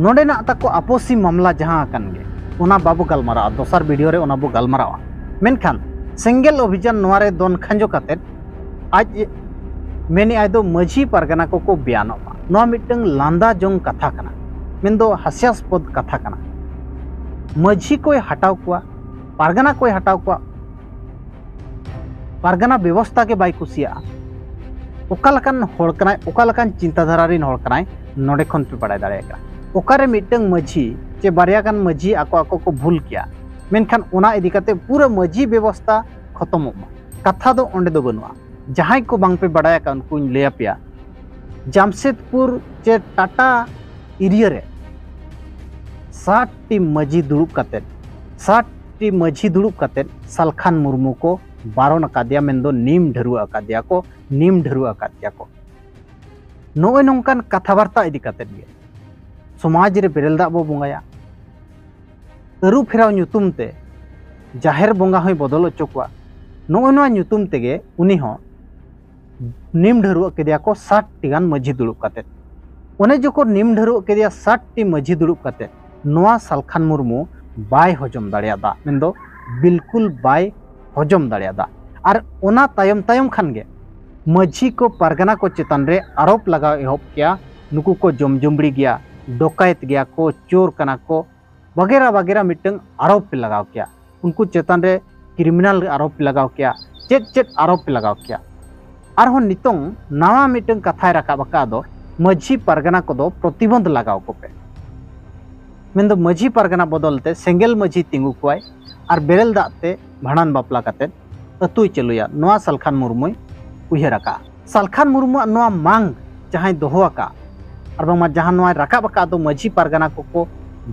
ᱱᱚᱰᱮᱱᱟᱜ ᱛᱟᱠᱚ ᱟᱯᱚᱥᱤ ᱢᱟᱢᱞᱟ ᱡᱟᱦᱟᱸ ᱟᱠᱟᱱ ᱜᱮ, ᱚᱱᱟ ᱵᱟᱵᱚ ᱜᱟᱞᱢᱟᱨᱟᱣᱟ, ᱫᱚᱥᱟᱨ ᱵᱷᱤᱰᱤᱭᱳ ᱨᱮ ᱚᱱᱟ ᱵᱚ ᱜᱟᱞᱢᱟᱨᱟᱣᱟ᱾ ᱢᱮᱱᱠᱷᱟᱱ ᱥᱮᱸᱜᱮᱞ ᱚᱵᱷᱤᱡᱟᱱ ᱱᱚᱣᱟ ᱨᱮ ᱫᱚᱱ ᱠᱷᱟᱸᱡᱚ ᱠᱟᱛᱮᱫ ᱟᱡ ᱢᱮᱱᱮᱜᱼᱟᱭ ᱫᱚ ᱢᱟᱹᱡᱷᱤ ᱯᱟᱨᱜᱟᱱᱟ ᱠᱚᱠᱚ ᱵᱮᱭᱟᱱᱚᱜ ᱢᱟ᱾ ᱱᱚᱣᱟ ᱢᱤᱫᱴᱟᱝ ᱞᱟᱸᱫᱟ ᱡᱚᱝ ᱠᱟᱛᱷᱟ ᱠᱟᱱᱟ, ᱢᱮᱱᱫᱚ ᱦᱟᱥᱭᱟᱥᱯᱚᱫ ᱠᱟᱛᱷᱟ ᱠᱟᱱᱟ᱾ ᱢᱟᱹᱡᱷᱤ ᱠᱚᱭ ᱦᱟᱴᱟᱣ ᱠᱚᱣᱟ, ᱯᱟᱨᱜᱟᱱᱟ ᱠᱚᱭ ᱦᱟᱴᱟᱣ ᱠᱚᱣᱟ, ᱯᱟᱨᱜᱟᱱᱟ ᱵᱮᱵᱚᱥᱛᱷᱟ ᱜᱮ ᱵᱟᱭ ᱠᱩᱥᱤᱭᱟᱜᱼᱟ᱾ ᱚᱠᱟ ᱞᱮᱠᱟᱱ ᱦᱚᱲ ᱠᱟᱱᱟᱭ, ᱚᱠᱟ ᱞᱮᱠᱟᱱ ᱪᱤᱱᱛᱟᱫᱷᱟᱨᱟ ᱨᱮᱱ ᱦᱚᱲ ᱠᱟᱱᱟᱭ, ᱱᱚᱰᱮ ᱠᱷᱚᱱ ᱯᱮ ᱵᱟᱲᱟᱭ ᱫᱟᱲᱮᱭᱟᱜ ᱠᱟᱱᱟ᱾ ᱚᱠᱟᱨᱮ ᱢᱤᱫᱴᱟᱝ ᱢᱟᱹᱡᱷᱤ ᱪᱮ ᱵᱟᱨᱭᱟ ᱜᱟᱱ ᱢᱟᱹᱡᱷᱤ ᱟᱠᱚ ᱟᱠᱚ ᱠᱚ ᱵᱷᱩᱞ ᱠᱮᱭᱟ, ᱢᱮᱱᱠᱷᱟᱱ ᱚᱱᱟ ᱤᱫᱤ ᱠᱟᱛᱮ ᱯᱩᱨᱟᱹ ᱢᱟᱹᱡᱷᱤ ᱵᱮᱵᱚᱥᱛᱷᱟ ᱠᱷᱚᱛᱚᱢᱚᱜ ᱢᱟ, ᱠᱟᱛᱷᱟ ᱫᱚ ᱚᱸᱰᱮ ᱫᱚ ᱵᱟᱹᱱᱩᱜᱼᱟ᱾ ᱡᱟᱦᱟᱸᱭ ᱠᱚ ᱵᱟᱝᱯᱮ ᱵᱟᱲᱟᱭ ᱟᱠᱟᱫ, ᱩᱱᱠᱩᱧ ᱞᱟᱹᱭ ᱟᱯᱮᱭᱟ, ᱡᱟᱢᱥᱮᱫᱽᱯᱩᱨ ᱪᱮ ᱴᱟᱴᱟ ᱮᱨᱤᱭᱟ ᱨᱮ ᱥᱟᱴ ᱴᱤ ᱢᱟᱹᱡᱷᱤ ᱫᱩᱲᱩᱵ ᱠᱟᱛᱮᱫ, ᱥᱟᱴ ᱴᱤ ᱢᱟᱹᱡᱷᱤ ᱫᱩᱲᱩᱵ ᱠᱟᱛᱮᱫ ᱥᱟᱞᱠᱷᱟᱱ ᱢᱩᱨᱢᱩ ᱠᱚ ᱵᱟᱨᱚᱱ ᱟᱠᱟᱫᱮᱭᱟ, ᱢᱮᱱᱫᱚ ᱱᱤᱢ ᱰᱷᱟᱹᱨᱣᱟᱹᱜ ᱟᱠᱟᱫᱮᱭᱟ ᱠᱚ, ᱱᱤᱢ ᱰᱷᱟᱹᱨᱣᱟᱹᱜ ᱟᱠᱟᱫᱮᱭᱟ ᱠᱚ᱾ ᱱᱚᱜᱼᱚᱭ ᱱᱚᱝᱠᱟᱱ ᱠᱟᱛᱷᱟ ᱵᱟᱨᱛᱟ ᱤᱫᱤ ᱠᱟᱛᱮᱫ ᱜᱮ ᱥᱚᱢᱟᱡᱽ ᱨᱮ ᱵᱮᱨᱮᱞ ᱫᱟᱜ ᱵᱚ ᱵᱚᱸᱜᱟᱭᱟ, ᱟᱹᱨᱩ ᱯᱷᱮᱨᱟᱣ ᱧᱩᱛᱩᱢ ᱛᱮ ᱡᱟᱦᱮᱨ ᱵᱚᱸᱜᱟ ᱦᱚᱸᱭ ᱵᱚᱫᱚᱞ ᱦᱚᱪᱚ ᱠᱚᱣᱟ᱾ ᱱᱚᱜᱼᱚ ᱱᱚᱣᱟ ᱧᱩᱛᱩᱢ ᱛᱮᱜᱮ ᱩᱱᱤ ᱦᱚᱸ ᱱᱤᱢ ᱰᱷᱟᱹᱨᱣᱟᱹᱜ ᱠᱮᱫᱮᱭᱟ ᱠᱚ ᱥᱟᱴ ᱴᱤ ᱜᱟᱱ ᱢᱟᱹᱡᱷᱤ ᱫᱩᱲᱩᱵ ᱠᱟᱛᱮᱫ᱾ ᱚᱱᱮ ᱡᱚᱠᱷᱚᱱ ᱱᱤᱢ ᱰᱷᱟᱹᱨᱣᱟᱹᱜ ᱠᱮᱫᱮᱭᱟ ᱥᱟᱴ ᱴᱤ ᱢᱟᱹᱡᱷᱤ ᱫᱩᱲᱩᱵ ᱠᱟᱛᱮᱫ, ᱱᱚᱣᱟ ᱥᱟᱞᱠᱷᱟᱱ ᱢᱩᱨᱢᱩ ᱵᱟᱭ ᱦᱚᱡᱚᱢ ᱫᱟᱲᱮᱭᱟᱫᱟ, ᱢᱮᱱᱫᱚ ᱵᱤᱞᱠᱩᱞ ᱵᱟᱭ ᱦᱚᱡᱚᱢ ᱫᱟᱲᱮᱭᱟᱫᱟ᱾ ᱟᱨ ᱚᱱᱟ ᱛᱟᱭᱚᱢ ᱛᱟᱭᱚᱢ ᱠᱷᱟᱱ ᱜᱮ ᱢᱟᱹᱡᱷᱤ ᱠᱚ ᱯᱟᱨᱜᱟᱱᱟ ᱠᱚ ᱪᱮᱛᱟᱱ ᱨᱮ ᱟᱨᱳᱯ ᱞᱟᱜᱟᱣ ᱮᱦᱚᱵ ᱠᱮᱭᱟ, ᱱᱩᱠᱩ ᱠᱚ ᱡᱚᱢ ᱡᱩᱢᱵᱲᱤ ᱜᱮᱭᱟ, ᱰᱚᱠᱟᱭᱮᱛ ᱜᱮᱭᱟ ᱠᱚ, ᱪᱳᱨ ᱠᱟᱱᱟ ᱠᱚ, ᱵᱟᱜᱮᱨᱟ ᱵᱟᱜᱮᱨᱟ ᱢᱤᱫᱴᱟᱝ ᱟᱨᱳᱯ ᱯᱮ ᱞᱟᱜᱟᱣ ᱠᱮᱭᱟ, ᱩᱱᱠᱩ ᱪᱮᱛᱟᱱ ᱨᱮ ᱠᱨᱤᱢᱤᱱᱟᱞ ᱟᱨᱳᱯ ᱯᱮ ᱞᱟᱜᱟᱣ ᱠᱮᱭᱟ, ᱪᱮᱫ ᱪᱮᱫ ᱟᱨᱳᱯ ᱯᱮ ᱞᱟᱜᱟᱣ ᱠᱮᱭᱟ᱾ ᱟᱨᱦᱚᱸ ᱱᱤᱛᱚᱝ ᱱᱟᱣᱟ ᱢᱤᱫᱴᱟᱝ ᱠᱟᱛᱷᱟᱭ ᱨᱟᱠᱟᱵ ᱟᱠᱟᱫ ᱫᱚ, ᱢᱟᱹᱡᱷᱤ ᱯᱟᱨᱜᱟᱱᱟ ᱠᱚᱫᱚ ᱯᱨᱚᱛᱤᱵᱚᱱᱫᱷ ᱞᱟᱜᱟᱣ ᱠᱚᱯᱮ, ᱢᱮᱱᱫᱚ ᱢᱟᱹᱡᱷᱤ ᱯᱟᱨᱜᱟᱱᱟ ᱵᱚᱫᱚᱞ ᱛᱮ ᱥᱮᱸᱜᱮᱞ ᱢᱟᱹᱡᱷᱤ ᱛᱤᱸᱜᱩ ᱠᱚᱣᱟᱭ ᱟᱨ ᱵᱮᱨᱮᱞ ᱫᱟᱜ ᱛᱮ ᱵᱷᱟᱸᱰᱟᱱ ᱵᱟᱯᱞᱟ ᱠᱟᱛᱮᱫ ᱟᱹᱛᱩᱭ ᱪᱟᱹᱞᱩᱭᱟ, ᱱᱚᱣᱟ ᱥᱟᱞᱠᱷᱟᱱ ᱢᱩᱨᱢᱩᱭ ᱩᱭᱦᱟᱹᱨ ᱟᱠᱟᱫᱼᱟ᱾ ᱥᱟᱞᱠᱷᱟᱱ ᱢᱩᱨᱢᱩᱣᱟᱜ ᱱᱚᱣᱟ ᱢᱟᱝ ᱡᱟᱦᱟᱸᱭ ᱫᱚᱦᱚ ᱟᱠᱟᱫ, ᱟᱨ ᱵᱟᱝᱢᱟ ᱡᱟᱦᱟᱸ ᱱᱚᱣᱟᱭ ᱨᱟᱠᱟᱵ ᱟᱠᱟᱫ ᱫᱚ, ᱢᱟᱹᱡᱷᱤ ᱯᱟᱨᱜᱟᱱᱟ ᱠᱚᱠᱚ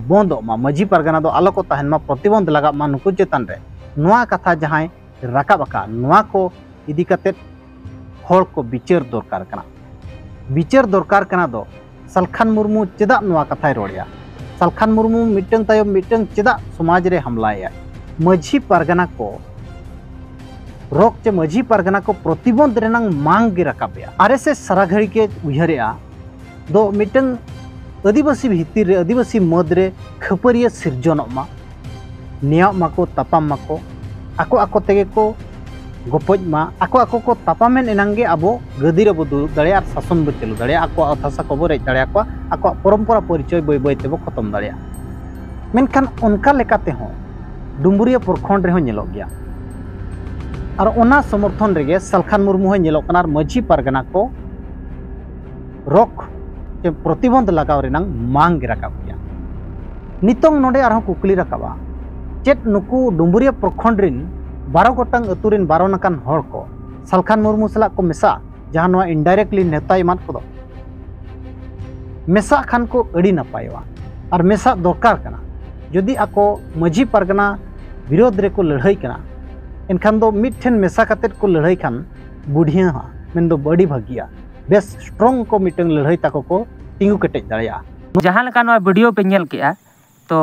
ᱵᱚᱱᱫᱚᱜ ᱢᱟ, ᱢᱟᱹᱡᱷᱤ ᱯᱟᱨᱜᱟᱱᱟ ᱫᱚ ᱟᱞᱚ ᱠᱚ ᱛᱟᱦᱮᱱ ᱢᱟ, ᱯᱨᱚᱛᱤᱵᱚᱱᱫᱷ ᱞᱟᱜᱟᱜ ᱢᱟ ᱱᱩᱠᱩ ᱪᱮᱛᱟᱱ ᱨᱮ, ᱱᱚᱣᱟ ᱠᱟᱛᱷᱟ ᱡᱟᱦᱟᱸᱭ ᱨᱟᱠᱟᱵ ᱟᱠᱟᱫ, ᱱᱚᱣᱟ ᱠᱚ ᱤᱫᱤ ᱠᱟᱛᱮᱫ ᱦᱚᱲ ᱠᱚ ᱵᱤᱪᱟᱹᱨ ᱫᱚᱨᱠᱟᱨ ᱠᱟᱱᱟ᱾ ᱵᱤᱪᱟᱹᱨ ᱫᱚᱨᱠᱟᱨ ᱠᱟᱱᱟ ᱫᱚ, ᱥᱟᱞᱠᱷᱟᱱ ᱢᱩᱨᱢᱩ ᱪᱮᱫᱟᱜ ᱱᱚᱣᱟ ᱠᱟᱛᱷᱟᱭ ᱨᱚᱲᱮᱜᱼᱟ? ᱥᱟᱞᱠᱷᱟᱱ ᱢᱩᱨᱢᱩ ᱢᱤᱫᱴᱟᱝ ᱛᱟᱭᱚᱢ ᱢᱤᱫᱴᱟᱝ ᱪᱮᱫᱟᱜ ᱥᱚᱢᱟᱡᱽ ᱨᱮ ᱦᱟᱢᱞᱟᱭᱮᱜᱼᱟ? ᱢᱟᱹᱡᱷᱤ ᱯᱟᱨᱜᱟᱱᱟ ᱠᱚ ᱨᱚᱠ ᱪᱮ ᱢᱟᱹᱡᱷᱤ ᱯᱟᱨᱜᱟᱱᱟ ᱠᱚ ᱯᱨᱚᱛᱤᱵᱚᱱᱫᱷ ᱨᱮᱱᱟᱝ ᱢᱟᱝ ᱜᱮ ᱨᱟᱠᱟᱵᱮᱜᱼᱟ᱾ ᱟᱨ ᱮᱥ ᱮᱥ ᱥᱟᱨᱟ ᱜᱷᱟᱹᱲᱤ ᱜᱮ ᱩᱭᱦᱟᱹᱨᱮᱜᱼᱟ ᱫᱚ ᱢᱤᱫᱴᱟᱝ ᱟᱹᱫᱤᱵᱟᱹᱥᱤ ᱵᱷᱤᱛᱤᱨ ᱨᱮ, ᱟᱹᱫᱤᱵᱟᱹᱥᱤ ᱢᱟᱹᱫᱽ ᱨᱮ ᱠᱷᱟᱹᱯᱟᱹᱨᱤᱭᱟᱹ ᱥᱤᱨᱡᱚᱱᱚᱜ ᱢᱟ, ᱱᱮᱭᱟᱣᱚᱜ ᱢᱟᱠᱚ, ᱛᱟᱯᱟᱢ ᱢᱟᱠᱚ, ᱟᱠᱚ ᱟᱠᱚ ᱛᱮᱜᱮ ᱠᱚ ᱜᱚᱯᱚᱡ ᱢᱟ, ᱟᱠᱚ ᱟᱠᱚ ᱠᱚ ᱛᱟᱯᱟᱢᱮᱱ ᱮᱱᱟᱝ ᱜᱮ ᱟᱵᱚ ᱜᱟᱹᱫᱤ ᱨᱮᱵᱚ ᱫᱩᱲᱩᱵ ᱫᱟᱲᱮᱭᱟᱜᱼᱟ ᱟᱨ ᱥᱟᱥᱚᱱ ᱵᱚ ᱪᱟᱹᱞᱩ ᱫᱟᱲᱮᱭᱟᱜᱼᱟ, ᱟᱠᱚᱣᱟᱜ ᱚᱛ ᱦᱟᱥᱟ ᱠᱚᱵᱚ ᱨᱮᱡ ᱫᱟᱲᱮᱭᱟᱠᱚᱣᱟ, ᱟᱠᱚᱣᱟᱜ ᱯᱚᱨᱚᱢᱯᱚᱨᱟ ᱯᱚᱨᱤᱪᱚᱭ ᱵᱟᱹᱭ ᱵᱟᱹᱭ ᱛᱮᱵᱚ ᱠᱷᱚᱛᱚᱢ ᱫᱟᱲᱮᱭᱟᱜᱼᱟ᱾ ᱢᱮᱱᱠᱷᱟᱱ ᱚᱱᱠᱟ ᱞᱮᱠᱟ ᱛᱮᱦᱚᱸ ᱰᱩᱢᱵᱩᱨᱤᱭᱟᱹ ᱯᱨᱚᱠᱷᱚᱸᱰ ᱨᱮᱦᱚᱸ ᱧᱮᱞᱚᱜ ᱜᱮᱭᱟ᱾ ᱟᱨ ᱚᱱᱟ ᱥᱚᱢᱚᱨᱛᱷᱚᱱ ᱨᱮᱜᱮ ᱥᱟᱞᱠᱷᱟᱱ ᱢᱩᱨᱢᱩ ᱦᱚᱸᱭ ᱧᱮᱞᱚᱜ ᱠᱟᱱᱟ ᱟᱨ ᱢᱟᱹᱡᱷᱤ ᱯᱟᱨᱜᱟᱱᱟ ᱠᱚ ᱨᱚᱠ ᱥᱮ ᱯᱨᱚᱛᱤᱵᱚᱱᱫᱷ ᱞᱟᱜᱟᱣ ᱨᱮᱱᱟᱜ ᱢᱟᱝ ᱮ ᱨᱟᱠᱟᱵ ᱜᱮᱭᱟ᱾ ᱱᱤᱛᱚᱝ ᱱᱚᱰᱮ ᱟᱨᱦᱚᱸ ᱠᱩᱠᱞᱤ ᱨᱟᱠᱟᱵᱼᱟ, ᱪᱮᱫ ᱱᱩᱠᱩ ᱰᱩᱢᱵᱩᱨᱤᱭᱟᱹ ᱯᱨᱚᱠᱷᱚᱸᱰ ᱨᱤᱱ ᱵᱟᱨᱚ ᱜᱚᱴᱟᱝ ᱟᱹᱛᱩ ᱨᱤᱱ ᱵᱟᱨᱚᱱ ᱟᱠᱟᱱ ᱦᱚᱲ ᱠᱚ ᱥᱟᱞᱠᱷᱟᱱ ᱢᱩᱨᱢᱩ ᱥᱟᱞᱟᱜ ᱠᱚ ᱢᱮᱥᱟᱜᱼᱟ, ᱡᱟᱦᱟᱸ ᱱᱚᱣᱟ indirectly ᱱᱮᱣᱛᱟᱭ ᱮᱢᱟᱫ ᱠᱚᱫᱚ? ᱢᱮᱥᱟᱜ ᱠᱷᱟᱱ ᱠᱚ ᱟᱹᱰᱤ ᱱᱟᱯᱟᱭᱚᱜᱼᱟ ᱟᱨ ᱢᱮᱥᱟᱜ ᱫᱚᱨᱠᱟᱨ ᱠᱟᱱᱟ᱾ ᱡᱩᱫᱤ ᱟᱠᱚ ᱢᱟᱹᱡᱷᱤ ᱯᱟᱨᱜᱟᱱᱟ ᱵᱤᱨᱳᱫᱷ ᱨᱮᱠᱚ ᱞᱟᱹᱲᱦᱟᱹᱭ ᱠᱟᱱᱟ, ᱮᱱᱠᱷᱟᱱ ᱫᱚ ᱢᱤᱫ ᱴᱷᱮᱱ ᱢᱮᱥᱟ ᱠᱟᱛᱮᱫ ᱠᱚ ᱞᱟᱹᱲᱦᱟᱹᱭ ᱠᱷᱟᱱ ᱵᱩᱰᱷᱤᱭᱟᱹ ᱦᱟᱸᱜ ᱢᱮᱱᱫᱚ ᱟᱹᱰᱤ ᱵᱷᱟᱹᱜᱤᱭᱟ, ᱵᱮᱥ strong ᱠᱚ ᱢᱤᱫᱴᱟᱝ ᱞᱟᱹᱲᱦᱟᱹᱭ ᱛᱟᱠᱚ ᱠᱚ ᱛᱤᱸᱜᱩ ᱠᱮᱴᱮᱡ ᱫᱟᱲᱮᱭᱟᱜᱼᱟ᱾ ᱡᱟᱦᱟᱸ ᱞᱮᱠᱟ ᱱᱚᱣᱟ video ᱯᱮ ᱧᱮᱞ ᱠᱮᱜᱼᱟ, ᱛᱚ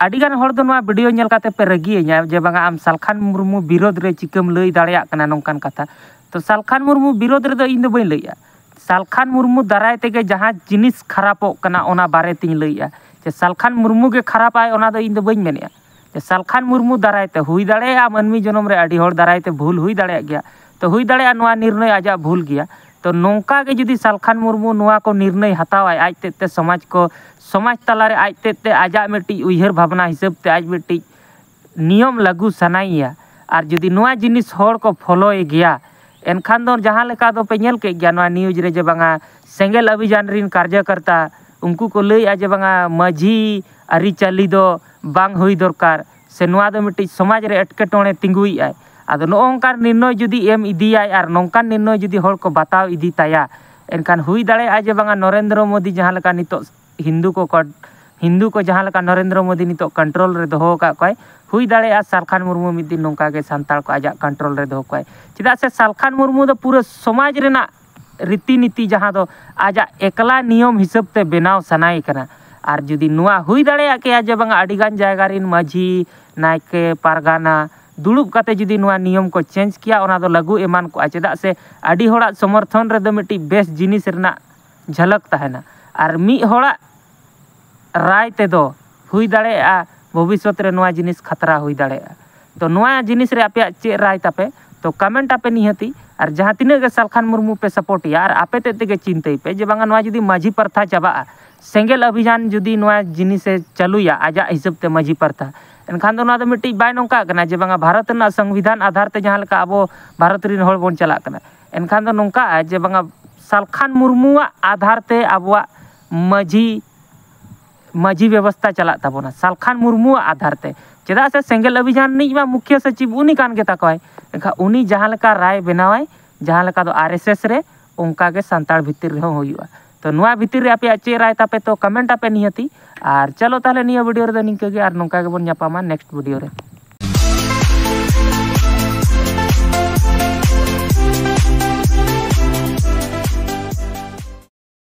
ᱟᱹᱰᱤᱜᱟᱱ ᱦᱚᱲ ᱫᱚ ᱱᱚᱣᱟ video ᱧᱮᱞ ᱠᱟᱛᱮ ᱯᱮ ᱨᱟᱹᱜᱤᱭᱟᱹᱧᱟ ᱡᱮ ᱵᱟᱝᱟ ᱟᱢ ᱥᱟᱞᱠᱷᱟᱱ ᱢᱩᱨᱢᱩ ᱵᱤᱨᱳᱫᱷ ᱨᱮ ᱪᱤᱠᱟᱹᱢ ᱞᱟᱹᱭ ᱫᱟᱲᱮᱭᱟᱜ ᱠᱟᱱᱟ ᱱᱚᱝᱠᱟᱱ ᱠᱟᱛᱷᱟ᱾ ᱛᱚ ᱥᱟᱞᱠᱷᱟᱱ ᱢᱩᱨᱢᱩ ᱵᱤᱨᱳᱫᱷ ᱨᱮᱫᱚ ᱤᱧ ᱫᱚ ᱵᱟᱹᱧ ᱞᱟᱹᱭᱮᱜᱼᱟ, ᱥᱟᱞᱠᱷᱟᱱ ᱢᱩᱨᱢᱩ ᱫᱟᱨᱟᱭ ᱛᱮᱜᱮ ᱡᱟᱦᱟᱸ ᱡᱤᱱᱤᱥ ᱠᱷᱟᱨᱟᱯᱚᱜ ᱠᱟᱱᱟ ᱚᱱᱟ ᱵᱟᱨᱮ ᱛᱤᱧ ᱞᱟᱹᱭᱮᱜᱼᱟ᱾ ᱡᱮ ᱥᱟᱞᱠᱷᱟᱱ ᱢᱩᱨᱢᱩ ᱜᱮ ᱠᱷᱟᱨᱟᱯᱟᱭ ᱚᱱᱟ ᱫᱚ ᱤᱧ ᱫᱚ ᱵᱟᱹᱧ ᱢᱮᱱᱮᱜᱼᱟ᱾ ᱡᱮ ᱥᱟᱞᱠᱷᱟᱱ ᱢᱩᱨᱢᱩ ᱫᱟᱨᱟᱭ ᱛᱮ ᱦᱩᱭ ᱫᱟᱲᱮᱭᱟᱜᱼᱟ ᱢᱟᱹᱱᱢᱤ ᱡᱚᱱᱚᱢ ᱨᱮ ᱟᱹᱰᱤ ᱦᱚᱲ ᱫᱟᱨᱟᱭ ᱛᱮ ᱵᱷᱩᱞ ᱦᱩᱭ ᱫᱟᱲᱮᱭᱟᱜ ᱜᱮᱭᱟ, ᱛᱚ ᱦᱩᱭ ᱫᱟᱲᱮᱭᱟᱜᱼᱟ ᱱᱚᱣᱟ ᱱᱤᱨᱱᱚᱭ ᱟᱡᱟᱜ ᱵᱷᱩᱞ ᱜᱮᱭᱟ᱾ ᱛᱚ ᱱᱚᱝᱠᱟ ᱜᱮ ᱡᱩᱫᱤ ᱥᱟᱞᱠᱷᱟᱱ ᱢᱩᱨᱢᱩ ᱱᱚᱣᱟ ᱠᱚ ᱱᱤᱨᱱᱚᱭ ᱦᱟᱛᱟᱣᱟᱭ ᱟᱡ ᱛᱮᱫ ᱛᱮ ᱥᱚᱢᱟᱡᱽ ᱠᱚ ᱥᱚᱢᱟᱡᱽ ᱛᱟᱞᱟᱨᱮ ᱟᱡ ᱛᱮᱫ ᱛᱮ ᱟᱡᱟᱜ ᱢᱤᱫᱴᱤᱡ ᱩᱭᱦᱟᱹᱨ ᱵᱷᱟᱵᱽᱱᱟ ᱦᱤᱥᱟᱹᱵ ᱛᱮ ᱟᱡ ᱢᱤᱫᱴᱤᱡ ᱱᱤᱭᱚᱢ ᱞᱟᱹᱜᱩ ᱥᱟᱱᱟᱭᱮᱭᱟ, ᱟᱨ ᱡᱩᱫᱤ ᱱᱚᱣᱟ ᱡᱤᱱᱤᱥ ᱦᱚᱲ ᱠᱚ ᱯᱷᱚᱞᱳᱭ ᱜᱮᱭᱟ, ᱮᱱᱠᱷᱟᱱ ᱫᱚ ᱡᱟᱦᱟᱸ ᱞᱮᱠᱟ ᱫᱚ ᱯᱮ ᱧᱮᱞ ᱠᱮᱫ ᱜᱮᱭᱟ ᱱᱚᱣᱟ news ᱨᱮ ᱡᱮ ᱵᱟᱝᱟ ᱥᱮᱸᱜᱮᱞ ᱚᱵᱷᱤᱡᱟᱱ ᱨᱤᱱ ᱠᱟᱨᱡᱚᱠᱚᱨᱛᱟ ᱩᱱᱠᱩ ᱠᱚ ᱞᱟᱹᱭᱮᱫᱼᱟ ᱡᱮ ᱵᱟᱝᱟ ᱢᱟᱹᱡᱷᱤ ᱟᱹᱨᱤᱪᱟᱹᱞᱤ ᱫᱚ ᱵᱟᱝ ᱦᱩᱭ ᱫᱚᱨᱠᱟᱨ, ᱥᱮ ᱱᱚᱣᱟ ᱫᱚ ᱢᱤᱫᱴᱤᱡ ᱥᱚᱢᱟᱡᱽ ᱨᱮ ᱮᱴᱠᱮᱴᱚᱬᱮ ᱛᱤᱸᱜᱩᱭᱮᱫᱼᱟᱭ᱾ ᱟᱫᱚ ᱱᱚᱜᱼᱚ ᱱᱚᱝᱠᱟᱱ ᱱᱤᱨᱱᱚᱭ ᱡᱩᱫᱤ ᱮᱢ ᱤᱫᱤᱭᱟᱭ ᱟᱨ ᱱᱚᱝᱠᱟᱱ ᱱᱤᱨᱱᱚᱭ ᱡᱩᱫᱤ ᱦᱚᱲ ᱠᱚ ᱵᱟᱛᱟᱣ ᱤᱫᱤ ᱛᱟᱭᱟ, ᱮᱱᱠᱷᱟᱱ ᱦᱩᱭ ᱫᱟᱲᱮᱭᱟᱜᱼᱟ ᱡᱮ ᱵᱟᱝᱟ ᱱᱚᱨᱮᱱᱫᱨᱚ ᱢᱳᱫᱤ ᱡᱟᱦᱟᱸ ᱞᱮᱠᱟ ᱱᱤᱛᱚᱜ ᱦᱤᱱᱫᱩ ᱠᱚ ᱠᱚ ᱦᱤᱱᱫᱩ ᱠᱚ ᱡᱟᱦᱟᱸ ᱞᱮᱠᱟ ᱱᱚᱨᱮᱱᱫᱨᱚ ᱢᱳᱫᱤ ᱱᱤᱛᱚᱜ control ᱨᱮ ᱫᱚᱦᱚ ᱟᱠᱟᱫ ᱠᱚᱣᱟᱭ, ᱦᱩᱭ ᱫᱟᱲᱮᱭᱟᱜᱼᱟ ᱥᱟᱞᱠᱷᱟᱱ ᱢᱩᱨᱢᱩ ᱢᱤᱫ ᱫᱤᱱ ᱱᱚᱝᱠᱟ ᱜᱮ ᱥᱟᱱᱛᱟᱲ ᱠᱚ ᱟᱡᱟᱜ control ᱨᱮ ᱫᱚᱦᱚ ᱠᱚᱣᱟᱭ᱾ ᱪᱮᱫᱟᱜ ᱥᱮ ᱥᱟᱞᱠᱷᱟᱱ ᱢᱩᱨᱢᱩ ᱫᱚ ᱯᱩᱨᱟᱹ ᱥᱚᱢᱟᱡᱽ ᱨᱮᱱᱟᱜ ᱨᱤᱛᱤ ᱱᱤᱛᱤ ᱡᱟᱦᱟᱸ ᱫᱚ ᱟᱡᱟᱜ ᱮᱠᱞᱟ ᱱᱤᱭᱚᱢ ᱦᱤᱥᱟᱹᱵ ᱛᱮ ᱵᱮᱱᱟᱣ ᱥᱟᱱᱟᱭᱮ ᱠᱟᱱᱟ᱾ ᱟᱨ ᱡᱩᱫᱤ ᱱᱚᱣᱟ ᱦᱩᱭ ᱫᱟᱲᱮᱭᱟᱜ ᱠᱮᱭᱟ ᱡᱮ ᱵᱟᱝᱟ ᱟᱹᱰᱤᱜᱟᱱ ᱡᱟᱭᱜᱟ ᱨᱮᱱ ᱢᱟᱹᱡᱷᱤ, ᱱᱟᱭᱠᱮ, ᱯᱟᱨᱜᱟᱱᱟ ᱫᱩᱲᱩᱵ ᱠᱟᱛᱮ ᱡᱩᱫᱤ ᱱᱚᱣᱟ ᱱᱤᱭᱚᱢ ᱠᱚ change ᱠᱮᱭᱟ, ᱚᱱᱟ ᱫᱚ ᱞᱟᱹᱜᱩ ᱮᱢᱟᱱ ᱠᱚᱜᱼᱟ᱾ ᱪᱮᱫᱟᱜ ᱥᱮ ᱟᱹᱰᱤ ᱦᱚᱲᱟᱜ ᱥᱚᱢᱚᱨᱛᱷᱚᱱ ᱨᱮᱫᱚ ᱢᱤᱫᱴᱤᱡ ᱵᱮᱥ ᱡᱤᱱᱤᱥ ᱨᱮᱱᱟᱜ ᱡᱷᱟᱞᱟᱠ ᱛᱟᱦᱮᱱᱟ, ᱟᱨ ᱢᱤᱫ ᱦᱚᱲᱟᱜ ᱨᱟᱭ ᱛᱮᱫᱚ ᱦᱩᱭ ᱫᱟᱲᱮᱭᱟᱜᱼᱟ ᱵᱷᱚᱵᱤᱥᱥᱚᱛ ᱨᱮ ᱱᱚᱣᱟ ᱡᱤᱱᱤᱥ ᱠᱷᱟᱛᱨᱟ ᱦᱩᱭ ᱫᱟᱲᱮᱭᱟᱜᱼᱟ᱾ ᱛᱚ ᱱᱚᱣᱟ ᱡᱤᱱᱤᱥ ᱨᱮ ᱟᱯᱮᱭᱟᱜ ᱪᱮᱫ ᱨᱟᱭ ᱛᱟᱯᱮ? ᱛᱚ comment ᱟᱯᱮ ᱱᱤᱦᱟᱹᱛᱤ, ᱟᱨ ᱡᱟᱦᱟᱸ ᱛᱤᱱᱟᱹᱜ ᱜᱮ ᱥᱟᱞᱠᱷᱟᱱ ᱢᱩᱨᱢᱩ ᱯᱮ support ᱮᱭᱟ, ᱟᱨ ᱟᱯᱮ ᱛᱮᱫ ᱛᱮᱜᱮ ᱪᱤᱱᱛᱟᱹᱭ ᱯᱮ ᱡᱮ ᱵᱟᱝᱟ ᱱᱚᱣᱟ ᱡᱩᱫᱤ ᱢᱟᱹᱡᱷᱤ ᱯᱟᱨᱛᱷᱟ ᱪᱟᱵᱟᱜᱼᱟ, ᱥᱮᱸᱜᱮᱞ ᱚᱵᱷᱤᱡᱟᱱ ᱡᱩᱫᱤ ᱱᱚᱣᱟ ᱡᱤᱱᱤᱥᱮ ᱪᱟᱹᱞᱩᱭᱟ ᱟᱡᱟᱜ ᱦᱤᱥᱟᱹᱵ ᱛᱮ ᱢᱟᱹᱡᱷᱤ ᱯᱟᱨᱛᱷᱟ, ᱮᱱᱠᱷᱟᱱ ᱫᱚ ᱱᱚᱣᱟ ᱫᱚ ᱢᱤᱫᱴᱤᱡ ᱵᱟᱭ ᱱᱚᱝᱠᱟᱜ ᱠᱟᱱᱟ ᱡᱮ ᱵᱟᱝᱟ ᱵᱷᱟᱨᱚᱛ ᱨᱮᱱᱟᱜ ᱥᱚᱝᱵᱤᱫᱷᱟᱱ ᱟᱫᱷᱟᱨ ᱛᱮ ᱡᱟᱦᱟᱸ ᱞᱮᱠᱟ ᱟᱵᱚ ᱵᱷᱟᱨᱚᱛ ᱨᱮᱱ ᱦᱚᱲ ᱵᱚᱱ ᱪᱟᱞᱟᱜ ᱠᱟᱱᱟ᱾ ᱮᱱᱠᱷᱟᱱ ᱫᱚ ᱱᱚᱝᱠᱟᱜᱼᱟ ᱡᱮ ᱵᱟᱝᱟ ᱥᱟᱞᱠᱷᱟᱱ ᱢᱩᱨᱢᱩᱣᱟᱜ ᱟᱫᱷᱟᱨ ᱛᱮ ᱟᱵᱚᱣᱟᱜ ᱢᱟᱹᱡᱷᱤ ᱢᱟᱹᱡᱷᱤ ᱵᱮᱵᱚᱥᱛᱷᱟ ᱪᱟᱞᱟᱜ ᱛᱟᱵᱚᱱᱟ, ᱥᱟᱞᱠᱷᱟᱱ ᱢᱩᱨᱢᱩᱣᱟᱜ ᱟᱫᱷᱟᱨ ᱛᱮ᱾ ᱪᱮᱫᱟᱜ ᱥᱮ ᱥᱮᱸᱜᱮᱞ ᱚᱵᱷᱤᱡᱟᱱ ᱨᱤᱱᱤᱡ ᱢᱟ ᱢᱩᱠᱷᱤᱭᱟᱹ ᱥᱚᱪᱤᱵᱽ ᱩᱱᱤ ᱠᱟᱱ ᱜᱮ ᱛᱟᱠᱚᱣᱟᱭ᱾ ᱮᱱᱠᱷᱟᱱ ᱩᱱᱤ ᱡᱟᱦᱟᱸ ᱞᱮᱠᱟ ᱨᱟᱭ ᱵᱮᱱᱟᱣᱟᱭ, ᱡᱟᱦᱟᱸ ᱞᱮᱠᱟ ᱫᱚ ᱟᱨ ᱮᱥ ᱮᱥ ᱨᱮ, ᱚᱱᱠᱟ ᱜᱮ ᱥᱟᱱᱛᱟᱲ ᱵᱷᱤᱛᱤᱨ ᱨᱮᱦᱚᱸ ᱦᱩᱭᱩᱜᱼᱟ᱾ ᱛᱚ ᱱᱚᱣᱟ ᱵᱷᱤᱛᱤᱨ ᱨᱮ ᱟᱯᱮᱭᱟᱜ ᱪᱮᱫ ᱨᱟᱭ ᱛᱟᱯᱮ, ᱛᱚ ᱠᱚᱢᱮᱱᱴ ᱟᱯᱮ ᱱᱤᱦᱟᱹᱛᱤ᱾ ᱟᱨ ᱪᱚᱞᱚ ᱛᱟᱦᱚᱞᱮ ᱱᱤᱭᱟᱹ ᱵᱷᱤᱰᱤᱭᱳ ᱨᱮᱫᱚ ᱱᱤᱝᱠᱟᱹ ᱜᱮ, ᱟᱨ ᱱᱚᱝᱠᱟ ᱜᱮᱵᱚᱱ ᱧᱟᱯᱟᱢᱟ ᱱᱮᱠᱥᱴ ᱵᱷᱤᱰᱤᱭᱳ ᱨᱮ᱾